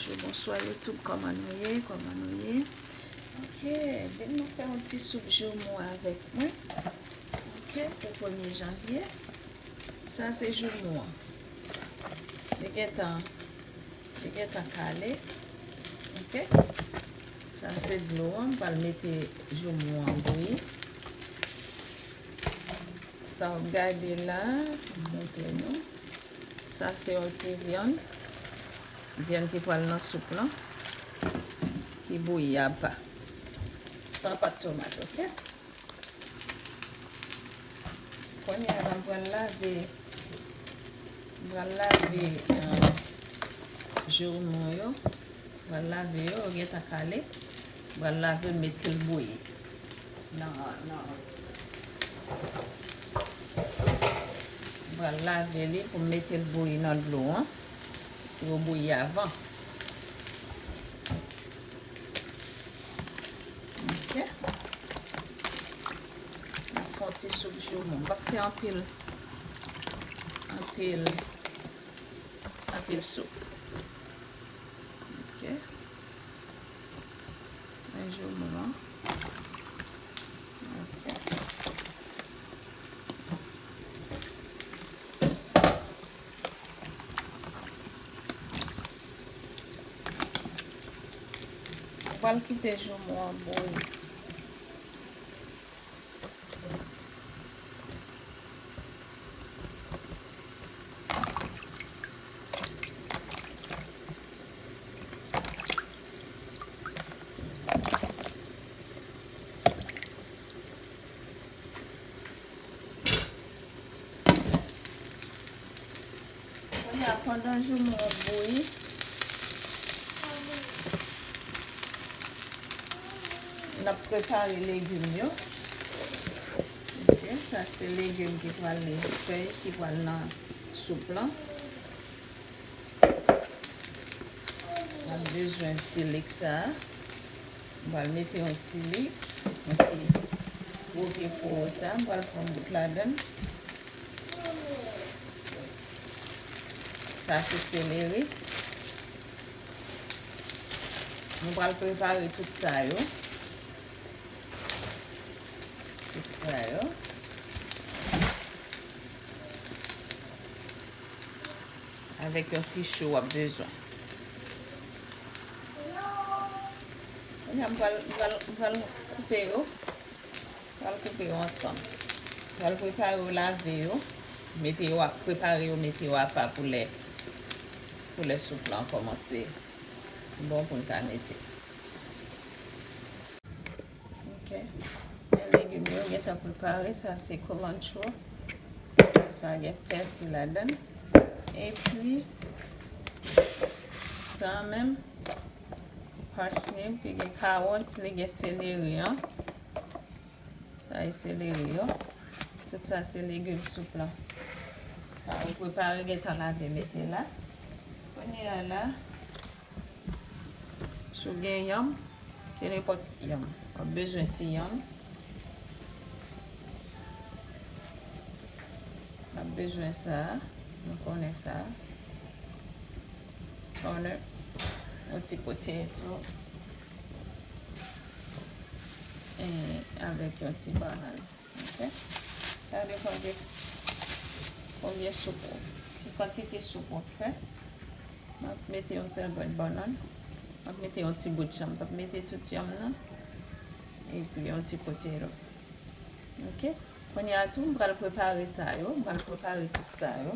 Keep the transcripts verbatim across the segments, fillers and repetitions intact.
Bonjou, bonswa YouTube, kòman nou ye? Kòman nou ye? Ok, vin nou fè yon ti soup joumou avèk mwen. Ok, pou premye janvye. Sa se joumou an. Li gentan, li gentan kale. Ok? Sa se dlo an, m pral mete joumou an bouyi. Sa w ap gade la, m montre nou. Sa se yon ti vyann. Vyann ki pral nan soup lan. Ki bouyi apa. San pat tomat, ok? Kounye a la, m pral lave, m pral lave, eh, joumou yo. M pral lave yo, yo gentan kale. M pral lave, mete l bouyi. Nan, nan. M pral lave li pou m mete l bouyi nan dlo an. Pou yo bouyi avan. Ok. N ap fè yon ti soup joumou. M p ap fè anpil, anpil, anpil soup. Ok. Men joumou an. Ok. Ou pral kite joumou an bouyi. Kounye a, pandan joumou an bouyi, n ap prepare legim yo. Ok, sa se legim ki pral, fèy ki pral nan soup lan. N ap bezwen ti lik sa a. M pral mete yon ti lik, yon ti gwo pye powo sa a. M pral pran bout ladan l. Sa se seleri. M pral prepare tout sa yo. Tout sa yo. Avèk yon ti cho w ap bezwen. Kounye a, m pral, m pral, m pral koupe yo. M pral koupe yo ansanm. M pral prepare yo, lave yo. Mete yo a, prepare yo, mete yo apa pou lè, pou lè soup lan kòmanse bon pou n ka mete. Ok. Men legim yo gentan prepare. Sa se cilantro. Sa gen pèsi ladan l. Epi, sa menm, parsnip, li gen kawòt, li gen seleri an. Sa e seleri yo. Tout sa se legim soup lan. Sa ou prepare, gentan lave, mete la. Kounye a la, si w gen yanm, kenenpòt yanm. W ap bezwen ti yanm. W ap bezwen sa. Nou konnen sa. Konnen. Yon ti poteto. E, avèk yon ti bannann. Ok? Sa depann de konbyen soup ou, ki kantite soup w ap fè. M ap mete yon sèl grenn bannann. M ap mete yon ti bout yanm. M p ap mete tout yanm nan. Epi yon ti poteto. Ok? Kounye a tou, m pral prepare sa yo. M pral prepare tout sa yo.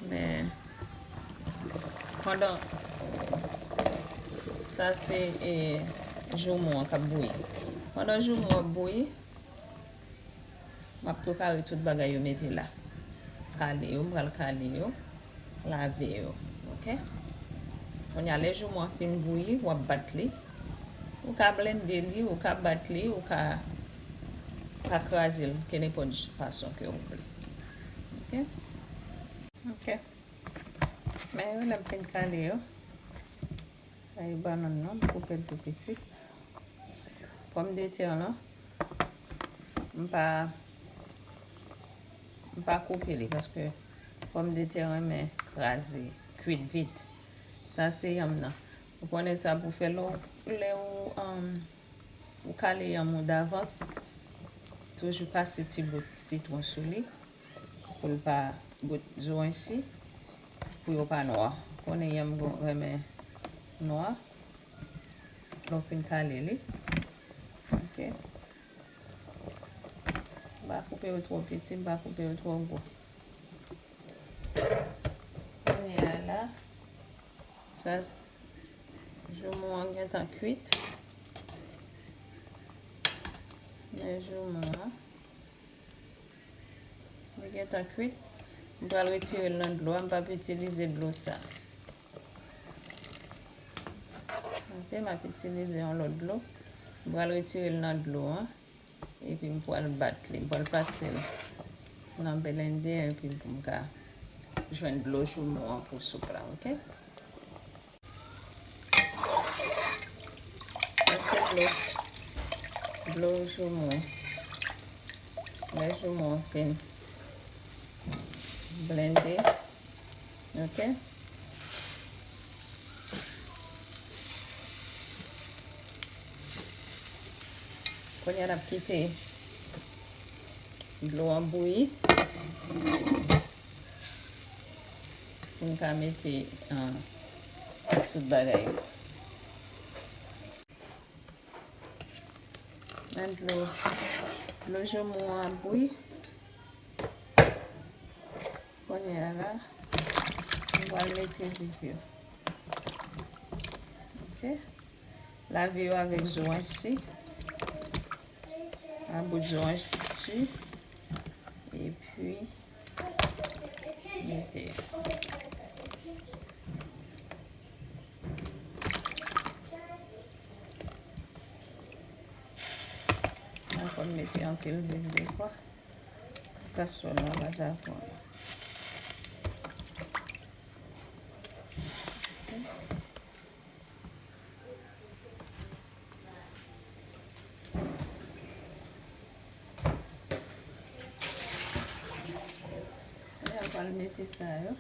Men, pandan, sa se, e, joumou an k ap bouyi. Pandan joumou an ap bouyi, m ap prepare tout bagay yo mete la. Kale yo, m pral kale yo, lave yo, ok? Kounye a, lè joumou an fin bouyi, w ap bat li. Ou ka blende li, ou ka bat li, ou ka, ou ka kraze l, kenenpòt fason ke ou vle. Ok? Ok. Men yo, lè m fin kale yo, sa e bannann nan, m koupe l tou piti. Pòmdetè lan, m pa, m pa koupe li, paske pòmdetè renmen kraze, kwit vit. Sa se yanm nan. Ou konnen sa pou fè lè w, lè w, um, ou kale yanm ou davans, toujou pase ti bout sitwon sou li pou l pa bout zoranj si, pou yo pa nwa. Ou konnen yanm gon renmen nwa. Lè w fin kale li. Ok. M pa koupe yo twò piti, m pa koupe yo twò gwo. Kounye a la, sa s-, joumon an gentan kwit. Men joumon an, li gentan kwit. M pral retire l nan dlo a, m p ap itilize dlo sa. Ok, m ap itilize yon lòt dlo. M pral retire l nan dlo an. Epi m pral bat li. M pral pase l nan blendè epi pou m ka jwenn dlo joumon an pou soup la, ok? Sa se dlo, dlo joumon. Lè joumon an fin blende, ok? Kounye a n ap kite dlo an bouyi pou n ka mete, ah, tout bagay yo. Men dlo, dlo joumon an ap bouyi. Kounye a la, nou pral mete viv yo. Ok. Lave yo avèk zoranj si. Yon bout zoranj si. Epi, mete. Mwen konn mete anpil viv dekwa. Kastwòl la pa ta fon. Kounye a, pral mete sa yo.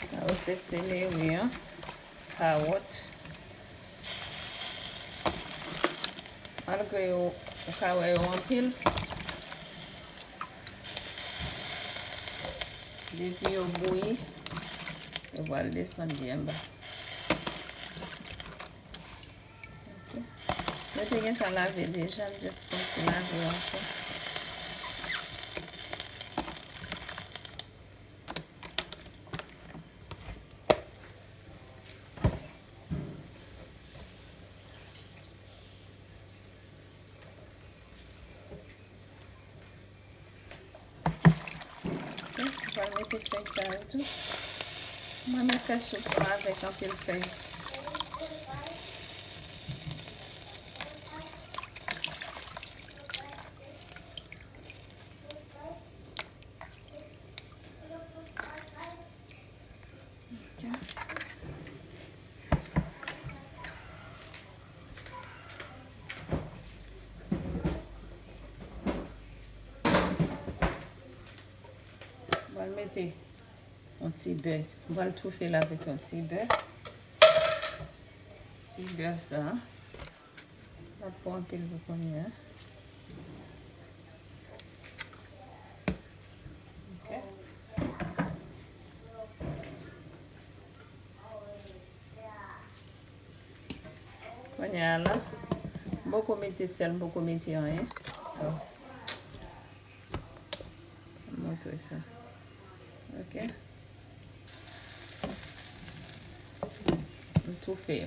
Sa yo se seleri an, kawòt. Malgre yo, ou ka wè yo anpil, depi yo bouyi, yo pral desann byen ba. Ok. Yo te gentan lave deja, m just fè yon ti lave ankò. Ok, m pral mete fèy sa yo tou. Mwen renmen fè soup mwen avèk anpil fèy. Ok. M pral mete yon ti bè. M pral toufe l avèk yon ti bè. Ti bè sa. Pa twò anpil pou kounye a. Ok. Kounye a la, m poko mete sèl, m poko mete anyen. Montre sa. Ok. M toufe.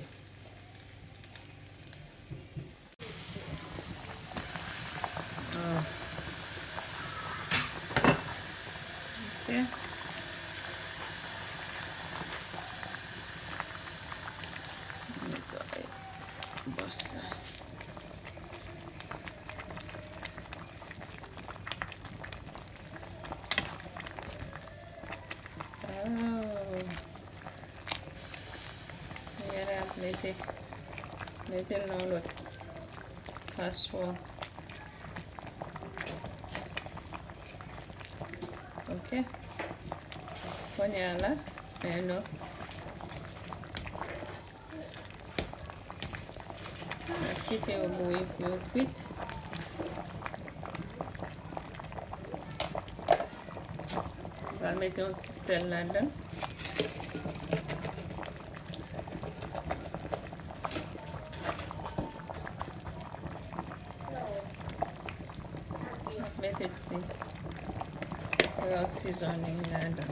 Ah. Ok. Netwaye bò sa. Mete, mete l nan yon lòt kaswòl. Ok. Kounye a la, men nou. N ap kite yo bouyi pou yo kwit. Pral mete yon ti sèl ladan. Mete ti, euh, seasoning ladan.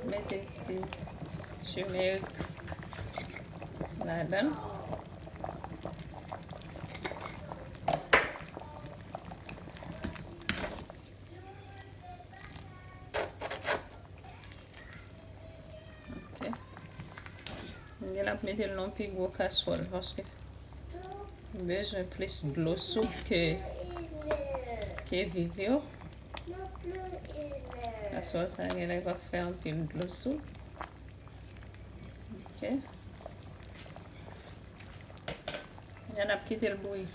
Mete ti turmeric ladan. Ok. M gen l ap mete l nan pi gwo kaswòl paske m bezwen plis dlo soup ke, ke viv yo. Kaswòl sa gen lè pa fè anpil dlo soup. Ok. Kounye a n ap kite l bouyi.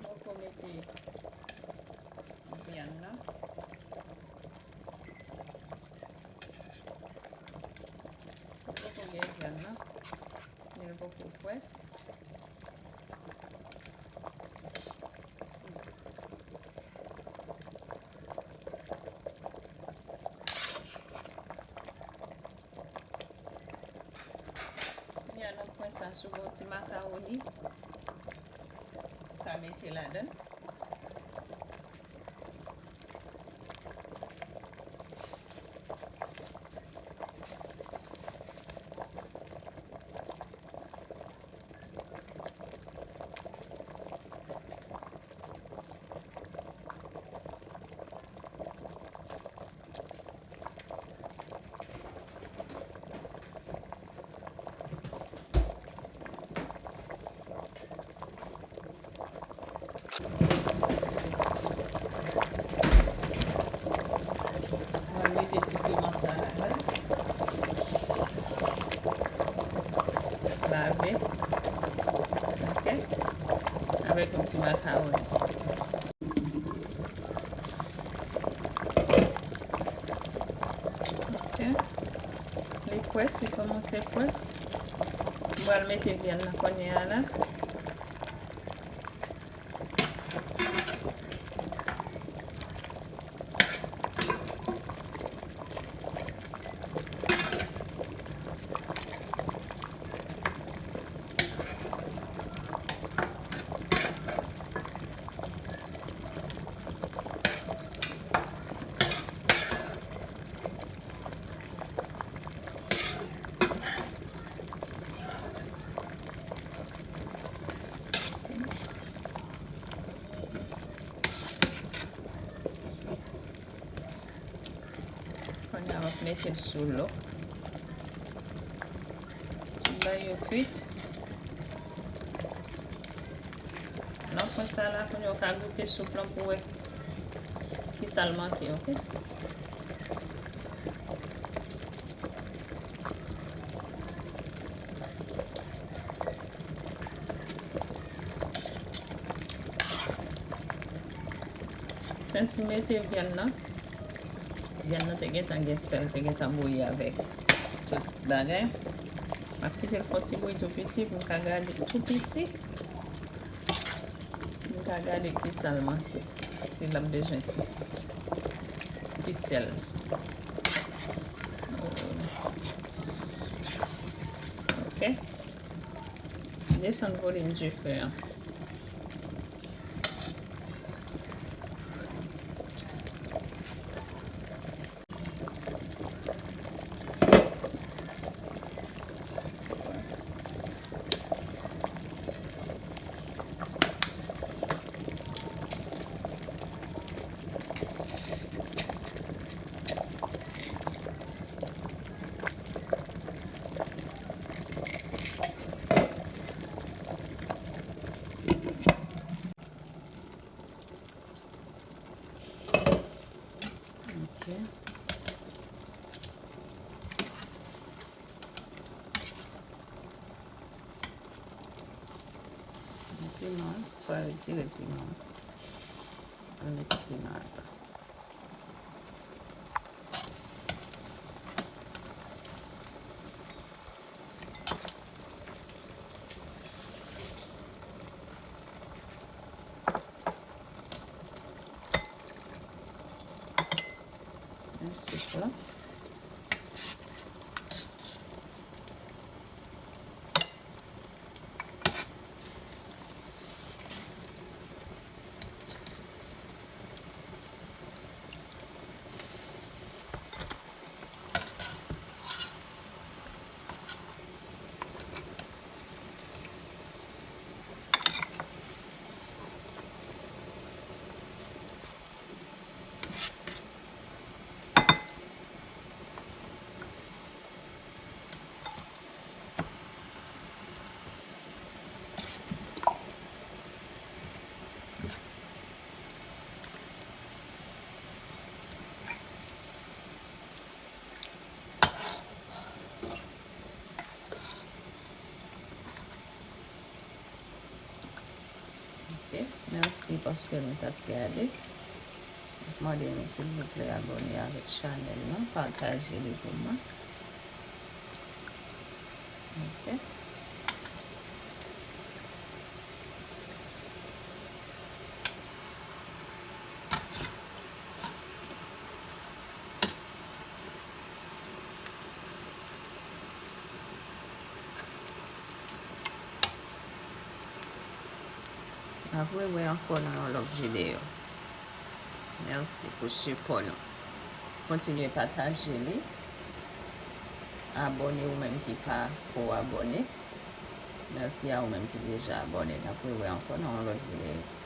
Poko mete vyann nan. Poko gen vyann nan. Men l poko pwès. Kounye a nan pwen sa, si w gen yon ti makawoni, ou ka mete ladan. Mwen mete ti piman sa ladan. Lave. Ok. Avèk yon ti makawoni. Ok. Li pwès, li kòmanse pwès. M pral mete vyann nan kounye a la. Kounye a, m ap mete l sou lo. Bay yo kwit. Nan pwen sa la, kounye a, ou ka goute soup lan pou wè kisa l manke, ok? Sèl ti mete vyann nan. Vyann nan te gentan gen sèl, te gentan bouyi avèk tout bagay. M ap kite l fè yon ti bouyi tou piti pou m ka gade, tou piti. M ka gade kisa l manke. Si l ap bezwen ti, ti sèl. Ok. Desann volim dife an. Ok. Piman, fò retire piman. Ann met piman atò. Yon sik la. Ok, mèsi paske nou t ap gade. M ap mande nou silvouplè abòne avèk chanèl lan, pataje li pou mwen. Ok. N ap rewè ankò nan yon lòt videyo. Mèsi pou sipò nou. Kontinye pataje li. Abòne ou menm ki pa ko abòne. Mèsi a ou menm ki deja abòne. N ap rewè ankò nan yon lòt videyo.